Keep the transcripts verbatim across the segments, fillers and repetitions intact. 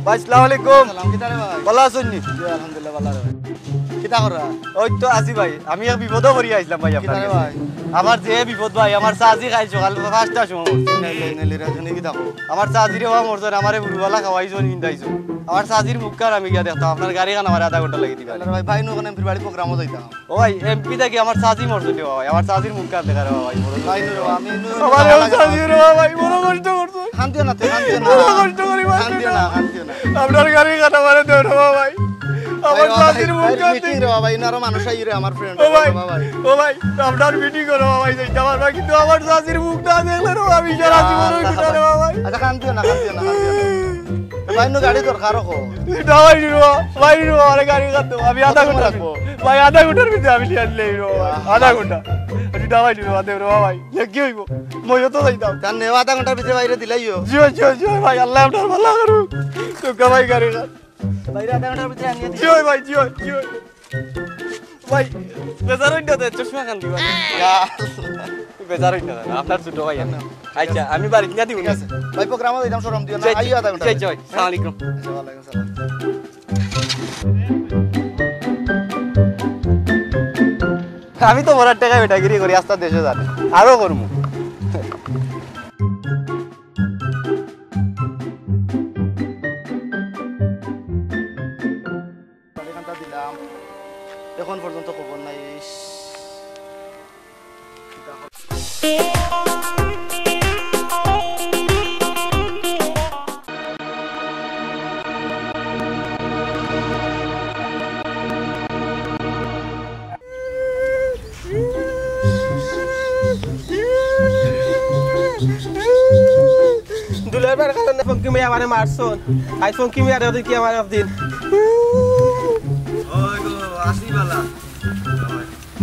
ভাই, আসসালামু আলাইকুম। সালাম, কিতা রে ভাই? ভালা আছইন নি? জি, আলহামদুলিল্লাহ, ভালা রে ভাই। কিতা কররা? ওই তো আছি ভাই, আমি এক বিপদো পড়ি আইছলাম ভাই আপনার কিতা রে কাছে। ভাই? আমার যে বিপদ ভাই, আমার চাচি কাইল সকাল পাঁচটার সময় মরছে। ইন্না লিল্লাহি ওয়া ইন্না ইলাইহি রাজিউন, কিতা কও? আমার চাচিরে বা মরছে, আমারে হুরুবালা খাওয়াইছইন, হিন্দাইছইন। আমার চাচির মুখখান আমি গিয়া দেখতাম, আপনার গাড়িখান আমার আধা ঘন্টা লাগি দিবা। আরে ভাই, ভাই নু অখন এমপির বাড়ি প্রোগ্রামো যাইতাম। ও ভাই, এমপি থাকি আমার চাচি মরছে রে ভাই, আমার চাচির মুখখান দেখা রে ভাই, বড় ভাই রে, আমি নু আমার ভালা লাগে চাচি রে ভাই, বড় কষ্ট করছে। কান্দিও না তে, কান্দিও না। বড় কষ্ট করি ভাই। কান্দিও না, কান্দিও না। আপনার গাড়িখান আমারে দেও রে ভাই। আমার ভাই, চাচির ভাই, মুখখান মিটিং রে ভাই, ইনারও মানুষ আইরে আমার ফ্রেন্ড। ও ভাই, ও ভাই, আপনার মিটিং করো ভাই, যাইতাম পারবা, কিন্তু আমার চাচির মুখটা দেখলে রে ভাই, আমি সারা জীবনের ভিতরে রে ভাই। আচ্ছা, কান্দিও না, কান্দিও না, কান্দিও না। ভাই, নু গাড়ি দরকার রাখো। না ভাই, রে ভাই, রে ভাই, আরে গাড়ি কাটতো, আমি আধা কত সময় ঘন্টা লাগবো? ভাই, আধা ঘন্টার ভিতরে আমি নিয়ে আনলে রে ভাই, আধা ঘন্টা। আমি না ভাই, রে ভাই, রে ভাই, কি হইব? মই তো যাইতাম। তার নেওয়া আধা ঘন্টার ভিতরে বাইরে দিলাইও। জি অয়, জি অয়, জি অয় ভাই, আল্লাহ আপনার ভালা করুক। তো গাবাই গাড়ি কাট। বাইরে আধা ঘন্টার ভিতরে আনিয়ে দিই। জি অয় ভাই, জি অয়, জি অয়। ভাই, বেজার হইন না, চশমা খান দিবা। ইয়া। বেজার হইন না, আপনার ছোট ভাই আমি। আচ্ছা, আমি বাড়ি কিনা দিব ঠিক না? আছে। ভাই, প্রোগ্রামো যাইতাম, শরম দিও না। যাই, আইও আধা ঘন্টা। যাই, যাই, সালাম আলাইকুম। আচ্ছা, ওয়ালাইকুম সালাম। আমি তো মরার টাকায় বেটাগিরি করি, আস্তা দেশে জানে। আরো করমু। বাড়িখানটা দিলাম, এখন পর্যন্ত খবর নাই। ইস। দুলাভাইর কারণে ফঙ্কি মিয়া আমারে মারছইন। আই ফঙ্কি মিয়া রে কি আমার একদিন। ওই গো, আসি বালা।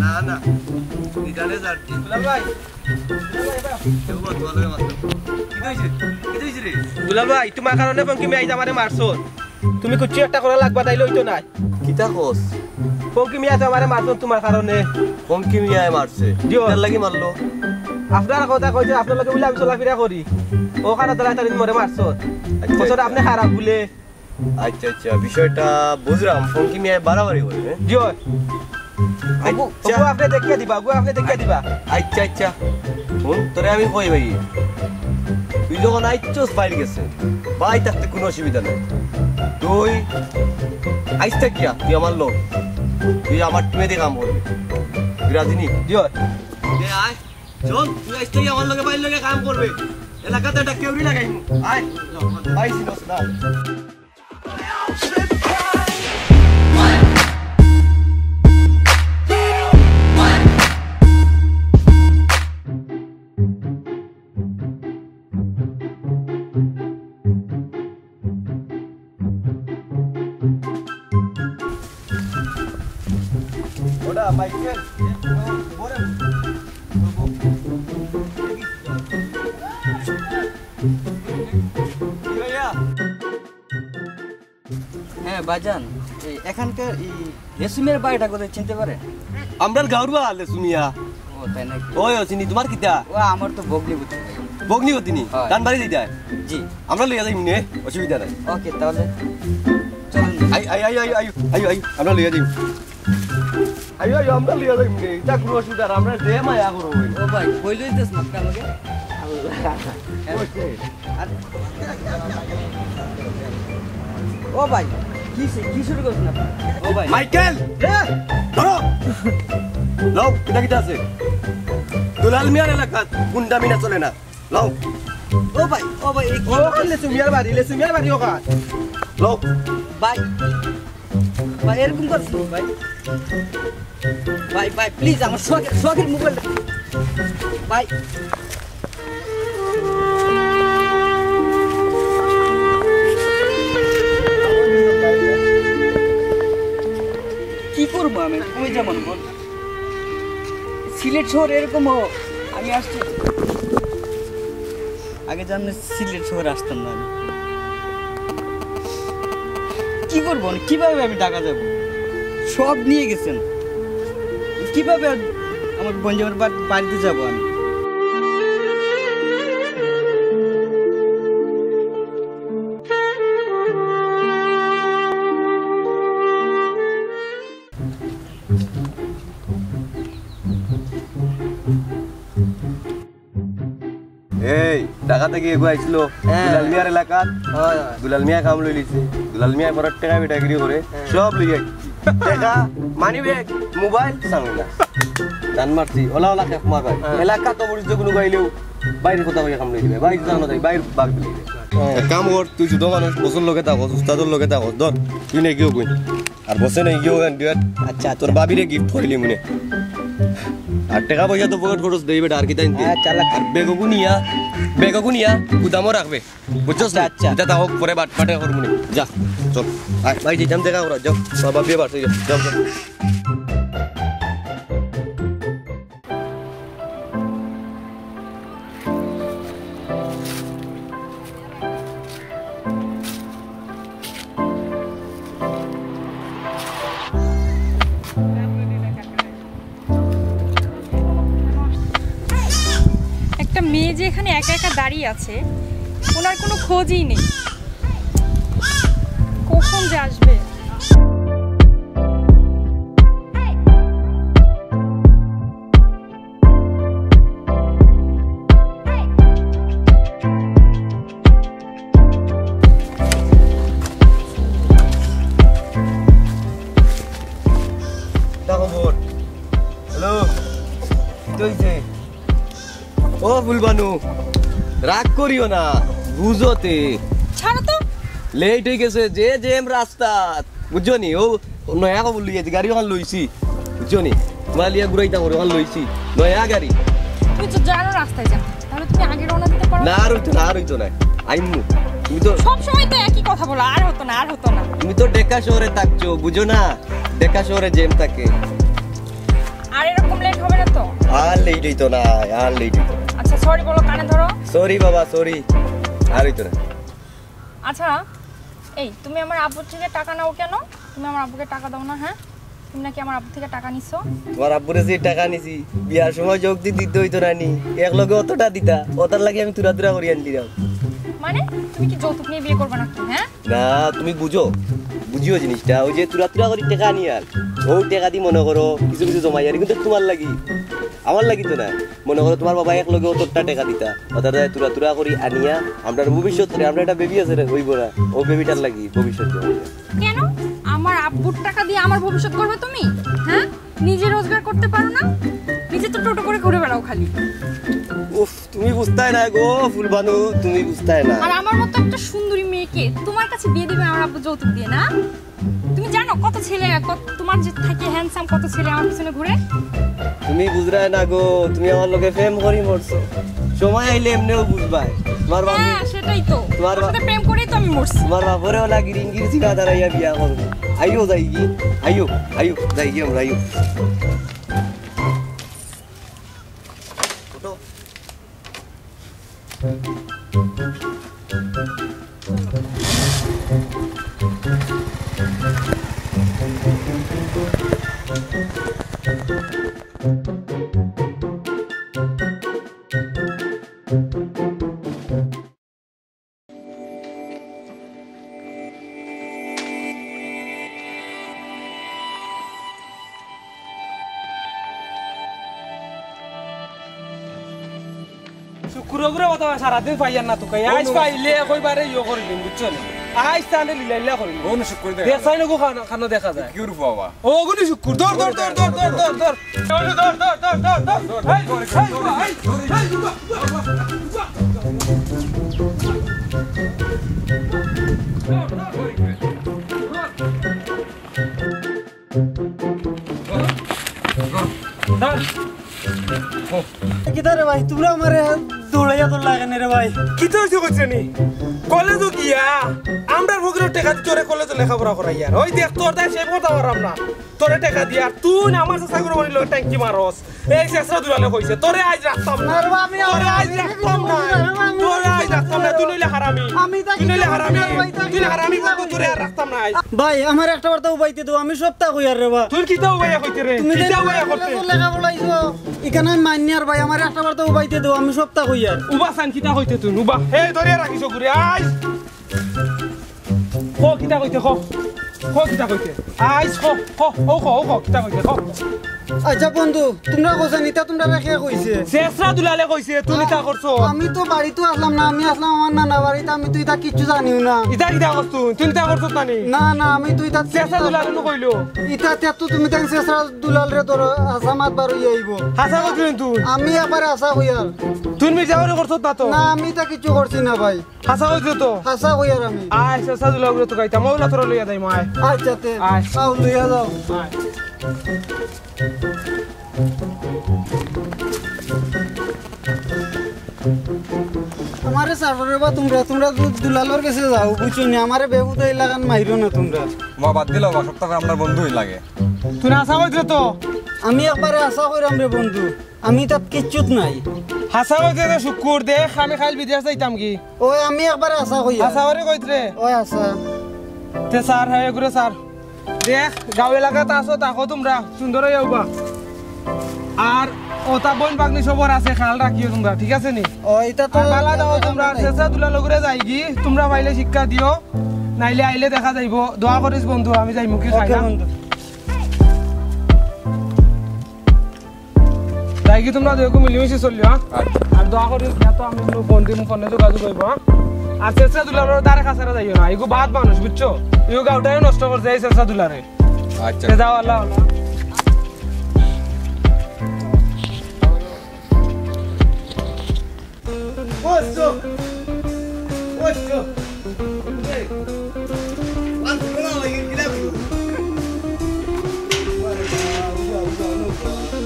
না, না। নিদানে যার কি। দুলাভাই। কেউ বল, তোমার লগে মাততো। কি হইছে? কি হইছে রে? দুলাভাই, তোমার কারণে ফঙ্কি মিয়া আইজ আমারে মারছইন। তুমি কিচ্ছু একটা করা লাগবা, তাইলে হইতো নায়। কিতা কস? ফঙ্কি মিয়া তো আমারে মারছইন তোমার কারণে। ফঙ্কি মিয়ায় মারছে? জি অয়। কিতার লাগি মারলো? আপনার কথা কইছে, আপনার লগে বুলে আমি চলাফিরা করি। ও কারণে তারা তারিন মরে মারছইন। আচ্ছা, কইছইন আচ্ছা। আপনে খারাপ বুলে। আচ্ছা, আচ্ছা, বিষয়টা বুঝলাম। ফঙ্কি মিয়ায় বাড়াবাড়ি করে, হ্যাঁ? জি অয়। আচ্ছা। ওগু, ওগু আপনে দেখিয়া দিবা, ওগু আপনে দেখিয়া দিবা। আচ্ছা, আচ্ছা। হুন, তোরে আমি কই ভাই, তুই যখন আইছস বাইর গেছে, ভাই থাকতে কোনো অসুবিধা নাই। তুই আইজ থাকিয়া তুই আমার লোক, তুই আমার টুয়ে দিয়ে কাম করবি। তুই রাজি নি? জি অয়। এ আয়, চল, তুই আইজ থাকিয়া আমার লগে, ভাইর লগে কাম করবে। এলাকাত একটা কেউরি লাগাইমু। আয়, ভাই ছিল না। ওটা মাইকেল। হ্যাঁ, বাজান, এই এখানকার এই লেসু মিয়ার বাড়িটা কোথায়, চিনতে পারেন? আমরার গাঁওর বা লেসু মিয়া। ও, তাই নাকি? ওই, ও চিনি, তোমার কিতা? ও, আমার তো ভগ্নিপতি। ভগ্নিপতি নি? হয়। তান বাড়ি দিতায়? জি। আমরা লইয়া যাইমু নে, অসুবিধা নাই। ওকে, তাহলে চলুন। I, I, I, I, I, I, I, আমরা লইয়া যাইমু। আইও, আইও, আমরা লইয়া যাইমু নে। ইটা কোনো অসুবিধা না, আমরা যে মায়া করো ওই। ও ভাই, কই লইতেছ না আপনি আমাকে? আল্লাহ। আর, ও ভাই, কি শু-, কি শুরু করছেন আপনি? ও ভাই। মাইকেল! এ! ধরো! লও, কিতা কিতা আছে? দুলাল মিয়ার এলাকাত গুন্ডামি না চলে না। লও। ও ভাই, ও ভাই, এ কি ও, লেসু মিয়ার বাড়ি, লেসু মিয়ার বাড়ি ওখান। লও। ভাই, ভাই, এরকম করছেন, ভাই। ভাই, ভাই, please, আমার শখের, শখের মোবাইল। ভাই। কি করবো আমি? কই যাবো বল? সিলেট শহর এরকম হোক, আমি আসছি। আগে জানলে সিলেট শহরে আসতাম না আমি। কি করবো আমি? কিভাবে আমি ঢাকা যাব? সব নিয়ে গেছেন। কিভাবে আর আমার গঞ্জামের বা-, বাড়িতে যাব আমি? এই, ঢাকা থাকি এগু আইছিল, হ্যাঁ। দুলাল মিয়ার এলাকাত। হয়, হয়। দুলাল মিয়া কাম লইলিছে। দুলাল মিয়া বড় টেকা বেটাগিরি করে, হ্যাঁ। সব লইয়া টেকা, মানি ব্যাগ, মোবাইল, সামনে। জান মারছি, ওলা ওলা খেপ মার ভাই। হ্যাঁ। এলাকাত তো বলিস যে কোনো গাইলেও বাইরে কথা কইয়া কাম লই দিবে, বাইরে জানো তাই, বাইরে বাগ দিলে। হ্যাঁ। এক কাম কর, তুই ছোট মানুষ, বসর লগে থাকস, উস্তাদর লগে থাকস, ধর, তুই নাকি কই। আর বসে নাই গিয়ে ওখান দিয়ে। আচ্ছা, তোর ভাবিরে গিফট করিলি মনে। আর টেকা পয়সা তো পকেট খরচ দেই বেটা, আর কিতা আনতে? হ্যাঁ, চালাক। আর বেগগু নিয়া, বেগগু নিয়া গুদামও রাখবে। বুঝছস আচ্ছা, নি? আচ্ছা। এটা তা হোক, পরে বাটপাটে কর মনে। যা, চল। আয়, ভাই, যেতাম দেখা করা, যাও। তোর ভাবিয়ে বাড়ছে, যাও, যাও, যাও। একটা মেয়ে যে এখানে একা একা দাঁড়িয়ে আছে, ওনার কোনো খোঁজই নেই। কখন যে আসবে? দেখো বোন, হ্যালো, কি হইছে? ও ফুলবানু, রাগ করিও না, বুঝো তে। ছাড়ো তো। লেট হয়ে গেছে, যে জ্যাম রাস্তাত, বুঝছো নি? ও নয়া খবর লইয়া, গাড়ি ওখান লইছি, বুঝছো নি? তোমার লিয়া ঘুরাইতাম ওরে, ওখান লইছি, নয়া গাড়ি। তুমি তো জানো রাস্তায় জ্যাম, তাহলে তুমি আগে রওনা দিতে পারো। না, আর হইতো না, আর হইতো না, আইমু। তুমি তো সব সময় তো একই কথা বলো, আর হতো না, আর হতো না। তুমি তো ঢাকা শহরে থাকছো, বুঝো না? ঢাকা শহরে জ্যাম থাকে। আর এরকম লেট হবে না তো? আর লেট হইতো না, আর লেট হইতো না। আচ্ছা, সরি বলো, কানে ধরো। সরি বাবা, সরি, আর হইতো না। আচ্ছা, এই, তুমি আমার আব্বুর থেকে টাকা নাও কেন? তুমি আমার আব্বুকে টাকা দাও না, হ্যাঁ? তুমি নাকি আমার আব্বু থেকে টাকা নিছো? তোমার আব্বুরে যে টাকা নিছি, বিয়ার সময় যুক্তি দিতে হইতো না নি, এক লগে অতটা দিতা, অতার লাগি আমি তুরা তুরা করি আনলিরাম। মানে, তুমি কি যৌতুক নিয়ে বিয়ে করবে নাকি, হ্যাঁ? না, তুমি বুঝো, বুঝিও জিনিসটা। ওই যে তুরা তুরা করি টেকা আনিয়ার, ও টেকা দি মনে করো কিছু কিছু জমাইয়ার, কিন্তু তোমার লাগি, আমার লাগি তো না। মনে করো তোমার বাবা এক লগে অতটা টেকা দিতা, অতার তুরা তুরা করি আনিয়া, আমরার ভবিষ্যৎ রে, আমরার একটা বেবি আছে রে, ওই বড়া, ও বেবিটার লাগি ভবিষ্যৎ জমাইয়ার। কেন? আমার আব্বুর টাকা দিয়ে আমার ভবিষ্যৎ গড়বে তুমি? হ্যাঁ, নিজে রোজগার করতে পারো না, নিজে তো টোটো করে ঘুরে বেড়াও খালি। উফ, তুমি বুঝতায় না গো ফুলবানু, তুমি বুঝতায় না। আর আমার মতো একটা সুন্দরী মেয়েকে তোমার কাছে বিয়ে দিবে আমার আব্বু যৌতুক দিয়ে, না? তুমি জানো কত ছেলে, কত, তোমার যে থাকি হ্যান্ডসাম, কত ছেলে আমার পিছনে ঘুরে? তুমি বুঝরায় না গো, তুমি আমার লগে প্রেম করি মরছো। সময় আইলে এমনেও বুঝবায়। তোমার বাপ, হ্যাঁ, সেটাই তো। তোমার তোমার বা- সাথে প্রেম করেই তো আমি মরছি। তোমার বাপরে ওলা গিরিঙ্গির জিগা দাঁড়াইয়া বিয়া করবো। আইও যাইগি, আইও, আইও, যাইগি আমরা, আইও। উঠো। শুক্র করে কথা হয়, সারাদিন পাইয়ার না তোকে। আইজ পাইলে কইবারে ইয়ো করি দিন, বুঝছো নি? আইজ তাহলে লীলা লীলা করি দিন। ও না শুক্র দে। দেখ চাই না গো খানো, খানো দেখা যায়। কিউর বাবা। ও গুনি শুক্র। দৌড়, দৌড়, দৌড়, দৌড়, দৌড়, দৌড়, দৌড়। দৌড়, দৌড়, দৌড়, দৌড়, দৌড়, দৌড়। এই, এই, এই, এই, এই, এই। কিতা রে ভাই, তোমরা আমারে দৌড়াইয়া দৌড় লাগে রে ভাই। কিতা হইছে কইছে নি? কলেজো গিয়া আমরার ফকিরর টেকা দি তোরে কলেজো লেখাপড়া করাইয়ার। ওই দেখ, তোর দায় শেভ করতাম পারলাম না। তোরে টেকা দিয়া আর তুই না আমার চাচা করে বলিল ট্যাঙ্কি মারস। এই শেষরা দুলালে কইছে, "তোরে আইজ রাখতাম না। না রে বা, আমি তোরে আইজ রাখতাম না। তোরে আইজ রাখতাম না। তুই নইলে হারামি। আমি তাকে তুই নইলে হারামি। তুই হারামি বলতো, তোরে আর রাখতাম না আইজ।" ভাই, আমার একটা বার্তা উবাইতে দেও, আমি সবটা কইয়ার রে বা। তুই কিতা উবাইয়া কইতে রে? তুমি কিতা যে উবাইয়া করতে? লেখা পড়াইছো, এখানে আমি মাইনি আর ভাই, আমার একটা বার্তা উবাইতে দেও, আমি সবটা কইয়ার। উবা সান কিতা কইতে তুই? উবা। এই ধরিয়া রাখিস ঘুরে আইজ। ক কিতা কইতে, ক। ক কিতা কইতে। আইস, ক, ক, ও ক, ও ক, কিতা কইতে, ক। আচ্ছা বন্ধু, তুমরা কইছো নি, ইতা তুমরারে কে কইছে? শেষরা দুলালে কইছে, তুই ইতা করছো। আমি তো বাড়িত আছলাম না, আমি আছলাম আমার নানা বাড়িত, আমি তো ইতা কিচ্ছু জানিও না। ইতা কিতা করছো তুই? তুই ইতা করছো না নি? না, না, আমি তো ইতা শেষরা দুলালে নু কইলো। ইতা তে তো তুমি তাই শেষরা দুলালরে ধরো, হাছা মাত বার অইয়া আইবো। হাছা কইছো নি তুই? আমি একবারে হাছা কইয়ার। তুই মির্জাফরি করছো না তো? না, আমি ইতা কিচ্ছু করছি না ভাই। হাছা কইছো তো? হাছা কইয়ার আমি। আয়, শেষরা দুলালরে তো খাইতাম, ওলা তোরা লইয়া যাই মায়। আচ্ছা তে, আয়। আও লইয়া যাও। আয়। আমারে ছাড়ো রে বা তুমরা, তুমরা দু-, দুলালর গেছে যাও, বুঝছো নি? আমারে বেহুদা ইলাখান মাইরো না তুমরা। বা বাদ দিলাও বা, সপ্তাহে আমরা বন্ধুই লাগে। তুই হাছা কইছো তো? আমি একবারে হাছা কইরাম রে বন্ধু, আমি তাত কিচ্ছুত নাই। হাছা কইছো তো শুক্কুর, দেখ আমি কাইল বিদেশ যাইতাম কি? ওই আমি একবারে হাছা কইয়ার। হাছা করি কইত রে? ওই হাছা। তে স্যার, হ্যাঁ, এগুরে স্যার। দেখ, গাঁও এলাকাত আছো, থাকো তুমরা, সুন্দর অইয়া উবা। আর অতা বইন ভাগ্নি সবর আছে, খেয়াল রাখিও তুমরা, ঠিক আছে নি? ও, ইতা তো আর বালা দাও তুমরা, শেষরা দুলালগুরে যাইগি, তুমরা পাইলে শিক্ষা দিও, নাইলে আইলে দেখা যাইবো। দোয়া করিস বন্ধু, আমি যাইমু কি ওকে খাইলাম। বন্ধু। তাই কি তুমরা দেখো মিলিমিশি চলিও, হ্যাঁ? আচ্ছা। আর দোয়া করি ইয়া তো আমি কোনো ফোন দিমু, ফোনে যোগাযোগ অইবো, হ্যাঁ? আর শেষরা দুলালর ধারে কাছারে যাইও না, ইগু বাদ মানুষ, বুঝছো? ইগু গাঁওটাই নষ্ট করছে এই শেষরা দুলালে। আচ্ছা। তে যাও, আল্লাহ, আল্লাহ।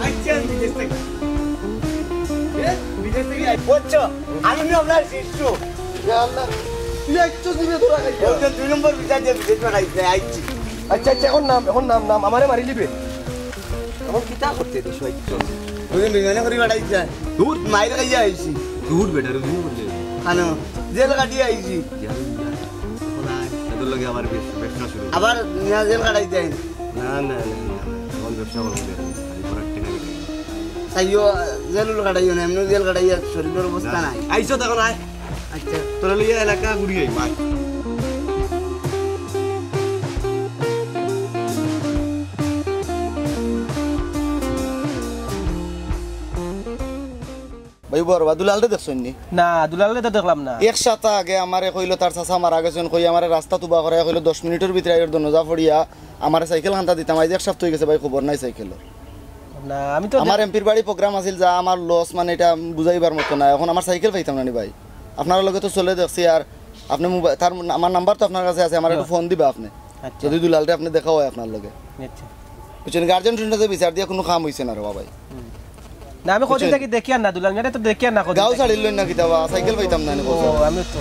আচ্ছা, বিদেশ থেকে। এ, বিদেশ থেকে আই-, বুঝছো? আমি নি আপনার শিষ্য। ইয়া আল্লাহ, তুই আইছস দিবে তোরা খাইয়া। ওই যে দুই নম্বর ভিসা দিয়ে বিদেশ পাঠাইছে, আইছি। আচ্ছা, আচ্ছা, এখন নাম, এখন নাম, নাম, আমারে মারি লিবে। এখন কিতা করতে দিস, আইছস? ওই যে বিমানে করে পাঠাইছে। দূর। মাইর খাইয়া আইছি। দূর বেটা, রুজি করলে। কেন? জেল কাটিয়ে আইছি। জেল? এখন আয়। তোর লগে আবার ব্যবসা, ব্যবসা শুরু। আবার না জেল কাটাই যায়? না, না, না, না। এখন ব্যবসা করবো কেন? খালি করার টাকা বেটা। তাইও জেল উল কাটাইও না, এমনিও জেল কাটাইয়া শরীরের অবস্থা না। নাই। আইছো তখন আয়। আচ্ছা, তোরা লইয়া এলাকা ঘুরি আই, মাই। ভাই, বড় বা দুলালরে দেখছইন নি? না, দুলালরে তো দেখলাম না। এক সপ্তাহ আগে আমারে কইলো তার চাচা মারা গেছইন, কই আমারে রাস্তাত উবা করাইয়া কইলো দশ মিনিটর ভিতরে আইওর দরজা ফড়িয়া আমারে সাইকেল খান্তা দিতাম। আইজ এক সপ্তাহ অই গেছে ভাই, খবর নাই সাইকেলর। না, আমি তো আমার এমপির বাড়ি program আছিল, যা আমার loss, মানে, ইটা বুঝাইবার মতো না। এখন আমার সাইকেল পাইতাম না নি ভাই। আপনার লগে তো চলে দেখছি, আর আপনি মোবাইল, তার, আমার নাম্বার তো আপনার কাছে আছে, আমার একটু ফোন দিবা আপনি। আচ্ছা। যদি দুলালরে আপনি দেখা হয় আপনার লগে। আচ্ছা। বুঝছেন, গার্জিয়ান টুর্জিয়ান বিচার দিয়া কোনো কাম অইছে না রে বাবা। হুম। না, আমি কদিন বুঝছেন? থাকি দেখিয়ার না, দুলাল মিয়ারে তো দেখিয়ার না কদিন গাঁও থাকি। ছাড়িল না কিতা বা, সাইকেল পাইতাম না নি ও, বলছে। আমি তো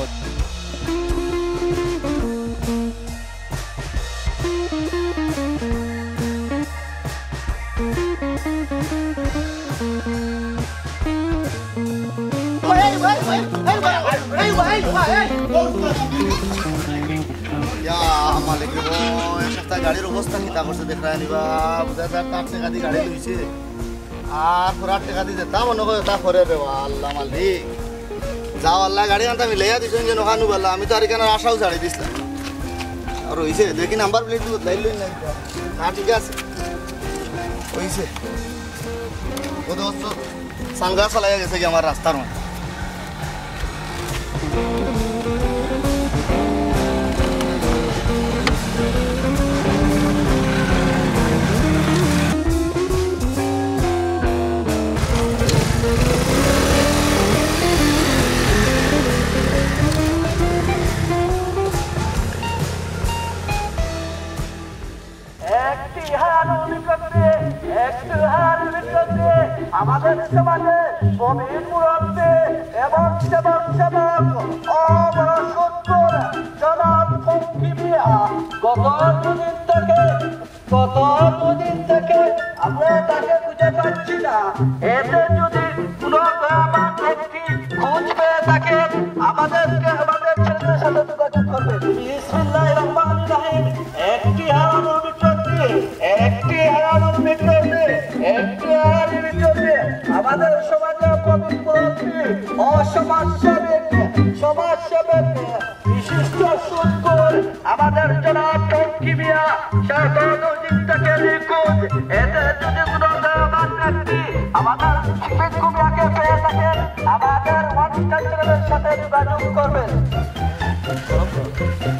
ইয়া মালিক রে, ও এক সপ্তাহ গাড়ির অবস্থা কিতা করছে দেখরা নিবা, বুঝা যায় তার টাকা দি গাড়ি লইছে। আর পুরা টাকা দি যেতা মনে করে তা করে রে বা, আল্লাহ মালিক। যাও আল্লাহ, গাড়ি আনতা মিলাইয়া দিছইন যে নখানু বাল্লা, আমি তো আর এখানে আশাও ছাড়ি দিছলাম। আর অইছে, দেখি নাম্বার প্লেট তো বদলাইল না। হ্যাঁ, ঠিক আছে, অইছে। ও দোস্ত, সানগ্লাস ফালাইয়া গেছে কি আমার রাস্তার মাঝে? একটি হার বিপক্ষে, একটি হার বিপক্ষে আমাদের সমাজে প্রবীণ মুরব্বী এবং সেবক সেবক ও বড় সত্তর জনাব পঙ্কি মিয়া গত দুদিন থেকে, গত দুদিন থেকে আমরা তাকে খুঁজে পাচ্ছি না। এতে যদি কোনো দয়াবান ব্যক্তি খোঁজ পেয়ে থাকেন, আমাদেরকে, আমাদের চ্যানেলের সাথে যোগাযোগ করবেন। বিসমিল্লাহির রহমানির রহিম। একটি হারানোর ভিতরে, একটি হারানোর ভিতরে, একটি হারানোর ভিতরে আমাদের সমাজের প্রবীণ মুরব্বী ও সমাজসেবক, সমাজসেবক বিশিষ্ট সুদখোর আমাদের জনাব পঙ্কি মিয়া সাত দিন থেকে নিখোঁজ। এতে যদি কোনো আমাদের ফিটকুমিয়াকে পেয়ে থাকেন, আমাদের ওয়ান স্টার চ্যানেলের সাথে যোগাযোগ করবেন।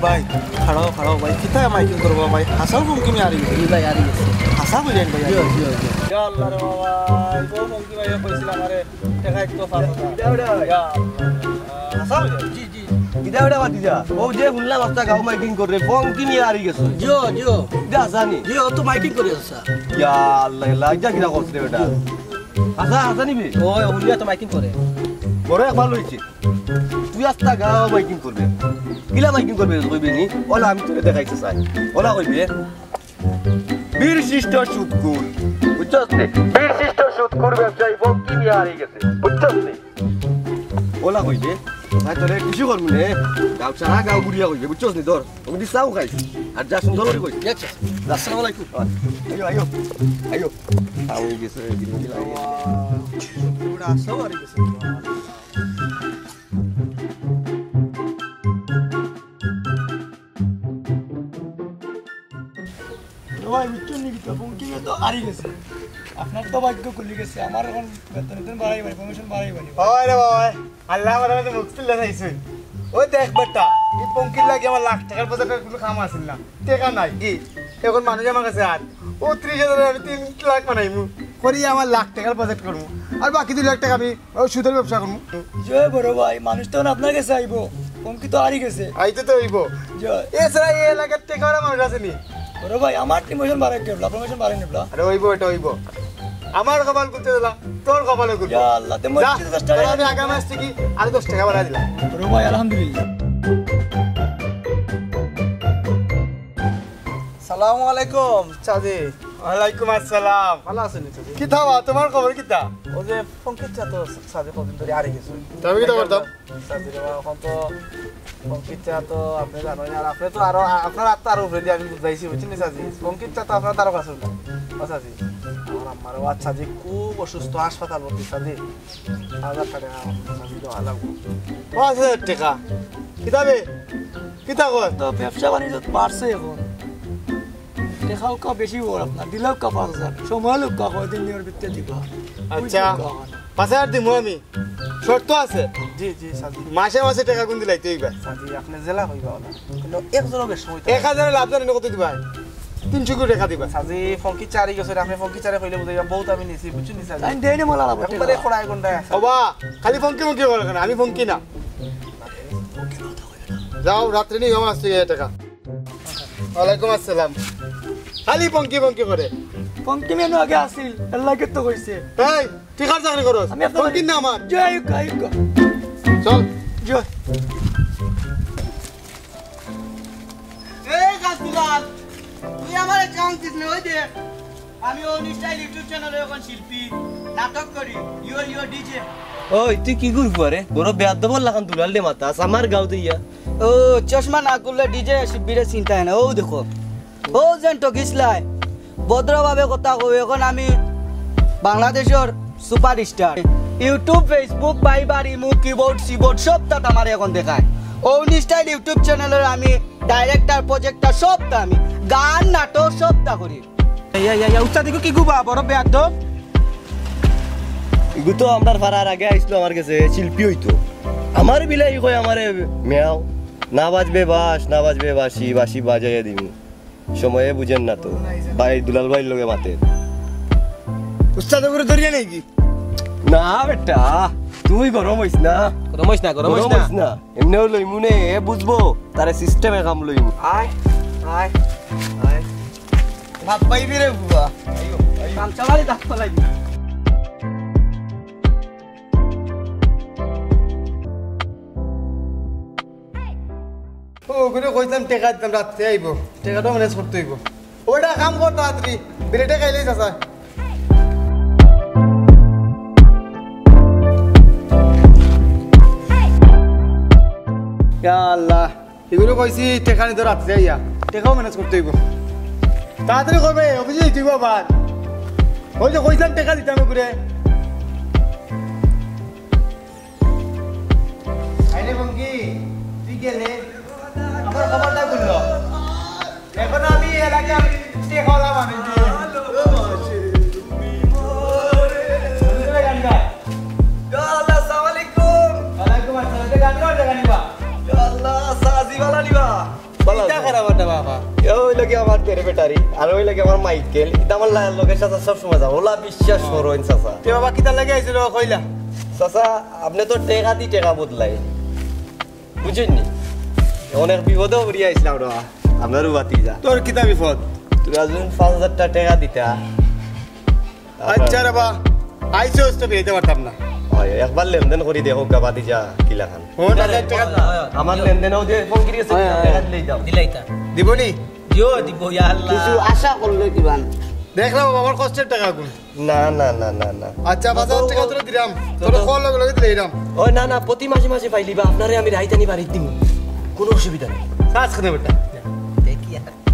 ভাই, খাড়াও, খাড়াও ভাই, কিতা মাইকিং করবো ভাই? হাছাউ ফঙ্কি মিয়া আরি গেছে। জি ভাই, আরি গেছে। হাছা কইলেন ভাই? জি, জি, জি। ইয়া আল্লাহ রে বাবা, এই বউ ফঙ্কি ভাই কইছিল আমারে, টেকা একটু ফাঁস। ইয়া আল্লাহ। হাছা কইলেন? জি, জি। ইটা ওটা বাদ দিয়া। ও যে হুনলাম আস্তা গাঁও মাইকিং করে, ফঙ্কি মিয়া আরি গেছে। জিও, জিও। ইটা হাছা নি? জিও, ও তো মাইকিং করে হাছা। ইয়া আল্লাহ, আল্লাহ, ইটা কিরা করছে বেটা? হাছা, হাছা নি বে? ও, হুনিয়া তো মাইকিং করে। বড় একবার লইছে। তুই আস্তা গাঁও মাইকিং করবে। কিলা মাইকিং করবে কইবে নি? ওলা আমি তোরে দেখাইতে চাই। ওলা কইবে, বীর শ্রেষ্ঠ সুদখুর। বুঝছস নি? বীর শ্রেষ্ঠ সুদখুর ব্যবসায়ী ফঙ্কি মিয়া আরি গেছে। বুঝছস নি? ওলা কইবে, ভাই, তোরে কিছু করবো নে। গাঁও সারা গাঁও ঘুরিয়া কইবে, বুঝছস নি? ধর, আমি দি চাও খাইস। আর যা সুন্দর করে কই। আচ্ছা, আসসালামু আলাইকুম। আইও, আইও, আইও। আমি গেছে, গিরি গিলা। ওটা আসো আর গেছে। ও ভাই, বুঝছইন নি কিতা? ফঙ্কি মিয়া তো আরি গেছে। আপনার তো ভাগ্য খুলি গেছে। আমার এখন বেতন বেতন বাড়াই বাড়ি, কমিশন বাড়াই বাড়ি। ওই রে বাবা, আল্লাহ আমার মধ্যে মুখ তুললে চাইছইন। ওই দেখ বেটা, এই ফঙ্কির লাগি আমার লাখ টেকার বাজেটের কোনো কাম আছিল না। টেকা নাই। কি? এখন মানুষ আমার কাছে আর ও ত্রিশ হাজার আমি তিন লাখ বানাইমু। করি আমার লাখ টেকার বাজেট করমু। আর বাকি দুই লাখ টেকা আমি ও সুদের ব্যবসা করমু। জয় বড় ভাই, মানুষ তো আপনার কাছে আইবো, ফঙ্কি তো আরি গেছে। আইতে তো অইবো। জয়। এছাড়া এই এলাকার টেকাওয়ালা মানুষ আছে নি? বড় ভাই, আমার টিম মোশন বাড়াই নিবলা, প্রমোশন বাড়াই নিবলা। আরে অইবো, এটা অইবো। আমার কপাল খুলতে দিলা, তোর কপালে খুলবো। ইয়া আল্লাহ, তে যা, মসজিদে দশ টাকা। তোর আমি আগামী মাস থেকে আরো দশ টাকা বাড়াই দিলাম। বড় ভাই, আলহামদুলিল্লাহ। সালামু আলাইকুম, চাচি। ওয়ালাইকুম আসসালাম। ভালা আছইন নি, চাচি? কিতা বা, তোমার খবর কিতা? ওই যে ফঙ্কির চা তো চাচি কদিন ধরি আরি গেছে। তে আমি কিতা করতাম? চাচি রে বাবা, এখন তো ফঙ্কির চা তো আপনে জানইন, আর আপনে তো আরো, আপনার আত তো আরো উপরে দিয়া আমি বুঝাইছি, বুঝছইন নি চাচি? ফঙ্কির চা তো আপনার দ্বারও কাছে না। ও চাচি, আমার আম্মার, ও আচ্ছা, চাচি খুব অসুস্থ, হাসপাতাল ভর্তি, চাচি। পাঁচ হাজার টেকা, চাচি, দেওয়া লাগবো। পাঁচ হাজার টেকা? কিতা বে? কিতা কয়? তো ব্যবসা বাণিজ্য তো বাড়ছে এখন। টেকা উকা বেশি বড় আপনার, দিলে উকা পাঁচ হাজার, সময় লোক কয়দিন দিনের ভিতরে দিবা। আচ্ছা, বুঝলি তো? পাঁচ হাজার দিমু আমি, শর্ত আছে। জি, জি, চাচি। মাসে মাসে টেকা গুন দিলাইতে অইবা। চাচি, আপনে যেলা কইবা ওলা। কিন্তু এক জনও বেশ সময় এক হাজারে লাভ জানি না কত দিবা? তিনশো কোটি টেকা দিবা। চাচি, ফঙ্কি চা আরি গেছে, আপনে ফঙ্কি চা আরি কইলে বুঝাইবা, বহুত আমি নিছি, বুঝছইন নি চাচি? আমি দেই না মোলা লাভ। একবারে খড়াই গন্ডায় আছে। ওবা, খালি ফঙ্কি ফঙ্কি করে কেন? আমি ফঙ্কি না। যাও, রাত্রে নিও আমার কাছ থেকে টেকা। ওয়ালাইকুম আসসালাম। খালি ফঙ্কি ফঙ্কি করে। ফঙ্কি মেনু আগে আছিল, এর লাগে তো কইছে। এই, টেকার চাকরি করস? আমি আপনার ফঙ্কির না আমার। জয় আইউক্কা, আইউক্কা। চল। জয়। এই কাজগুলার, তুই আমার চান্স দিস না, ওই দেখ। আমি অনিশ স্টাইল YouTube চ্যানেলে এখন শিল্পী, নাটক করি, ইয়ো ইয়ো ডিজে। ওই, তুই কি করবি রে? বড় বেয়াদবর লাখান দুলাল দে মাতাস, আমার গাঁও দিয়া। ও, চশমা না খুললে ডিজে শিব্বিরে চিনতায় না। ও দেখো, ও যেন টকিস লাই, ভদ্রভাবে কথা কও। এখন আমি বাংলাদেশর সুপারস্টার। YouTube, Facebook, ভাইবার, ইমো, কিবোর্ড, সিবোর্ড সবতাত আমারে এখন দেখায়। অনিশ স্টাইল YouTube চ্যানেলর আমি ডাইরেক্টর, প্রজেক্টর সবতা আমি। গান, নাটক সবতা করি। ইয়া, ইয়া, ইয়া, উস্তাদ, ইগু কিগু বা, বড় বেয়াদব। ইগু তো আমরার পাড়ার আগে আইছিল আমার গেছে, শিল্পী অইতো। আমার বিলাই কয় আমারে, মেয়াও, না বাজবে বাঁশ, না বাজবে বাঁশি, বাঁশি বাজাইয়া দিমু। সময়ে বুঝের না তো, ভাই দুলাল ভাইর লগে মাতের। উস্তাদ, ওগুলো ধরিয়া নেই কি? না বেটা, তুই গরম অইস না। গরম অইস না, গরম অইস না। এমনেও লইমু নে, এ বুঝবো, তারে সিস্টেমে কাম লইমু। আয়, আয়, আয়। ভাব পাইবি রে বুবা। আইও, আইও। কাম চালালি দাঁত ফালাইবি। ও, ওগুলো কইতাম টেকা দিতাম, রাত্রে আইবো। টেকাটা ম্যানেজ করতে অইবো। ওটা কাম কর তাড়াতাড়ি, বিলেটে খাইলেই চাচা। ইয়া আল্লাহ, এগুলো কইছি টেকা নিতে রাত্রে আইয়া, টেকাও ম্যানেজ করতে অইবো। তাড়াতাড়ি করবে, অফিসে যাইতে অইবো আবার। ওই যে কইছিলাম টেকা দিতাম ওগুলো। আইরে বঙ্কি, তুই গেলে? আমার খবরটা বললো। এখন আমি এলাকা টেকাওয়ালা মানুষ। বালা নিবা। বালা কিতা আছে। খারাপ একটা বাবা। এ অইলো গি আমার বেটারি, আর অইলো গি আমার মাইকেল। ইতা আমার লা-, লগে চাচা সব সময় যাও। অলা বিশ্বাস করইন চাচা। তে বাবা, কিতা লাগি আইছিল কইলা? চাচা, আপনে তো টেকা দি টেকা বদলাই। বুঝছইন নি? অনেক বিপদো পড়িয়া আইছলাম রে। আপনার বাতি যা। তোর কিতা বিপদ? তুই আজ পাঁচ হাজার টেকা দিতা। আচ্ছা রে বা, আইছস তো ফিরাইতে পারতাম না। অয়, একবার লেনদেন করি দেখো গা বাতি যা কিলাখান। ও, হাজার টেকা। আমার লেনদেন অউ যে ফোন করি গেছে, অয়, অয়। টেকা দিলেই যাও। দিলাইতা। দিবনি? দিও, দিব, ইয়া আল্লাহ। কিছু আশা করলে দিবান। দেখলাম আমার কষ্টের টেকা গুন। না, না, না, না, না। আচ্ছা, পাঁচ হাজার টেকা তোরে দিলাম। তোরে কল লগে লগে দিলাম। ওই না, না, প্রতি মাসে মাসে পাইলিবা, আপনারে আমি রাইতানি বাড়িত দিমু। কোনো অসুবিধা নাই। কাজ করে বেটা। দেখি আর।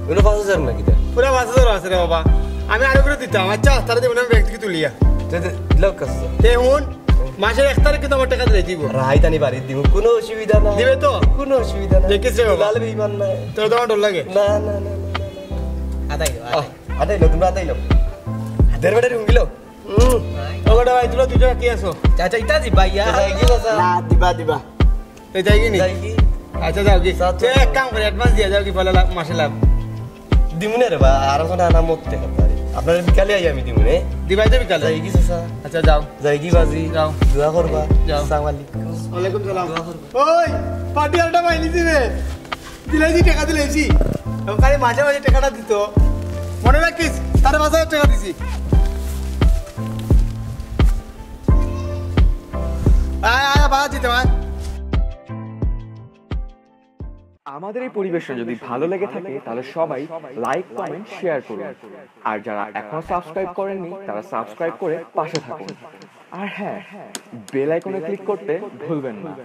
অইলো পাঁচ হাজার নাকি তা? পুরা পাঁচ হাজার আছে রে বাবা। আমি আরো করে দিতাম। আচ্ছা, তারা দিব না, আমি ব্যাংক থেকে তুলিয়া। তে, তে, দিলাও কাছে। তে হুন, মাসের এক তারিখ কিন্তু আমার টেকা দিলে দিব। রাইতানি বাড়িত দিমু, কোনো অসুবিধা নাই। দিবে তো? কোনো অসুবিধা নাই। দেখিস রে বাবা। লাল বেইমান নাই। তোর তো আমার ডর লাগে। না, না, না, না, না, না। আদাই, আদাই। আহ, আদাই লো, তোমরা আদাই লো। দেড় বেটারি হুঙ্গিলো। হুম। ও বেটা ভাই, তোমরা দুজন কি আছো? চাচা, ইতা দিবা, ইয়া। চাচা, কি চাচা? না, দিবা, দিবা। এই যাই কি নি? যাই কি? আচ্ছা, যাও কি? চাচা। সে এক কাম করে, অ্যাডভান্স দিয়া যাও কি, পয়লা লাখ, মাসে লাখ। দিমু না রে বা, আর ওখানে আনা মত দেখা পারি। আপনার বিকালে আই আমি দিমু নে। দিবাই তো বিকালে? যাই কি চাচা? আচ্ছা, যাও। যাই কি বাজি? যাও। দোয়া করবা। যাও। আসসালামু আলাইকুম। ওয়ালাইকুম সালাম। দোয়া করবা। ওই, পার্টি আলটা বাইনি দিবে। দিলাইছি, টেকা দিলাইছি। এবং খালি মাঝে মাঝে টেকাটা দিত। মনে রাখিস, তার পাঁচ হাজার টেকা দিছি। আয়, আয়, বাড়া দিতে, আয়। আমাদের এই পরিবেশনা যদি ভালো লেগে থাকে, তাহলে সবাই লাইক, কমেন্ট, শেয়ার করুন। আর যারা এখনো সাবস্ক্রাইব করেননি, তারা সাবস্ক্রাইব করে পাশে থাকুন। আর হ্যাঁ, বেল আইকনে ক্লিক করতে ভুলবেন না।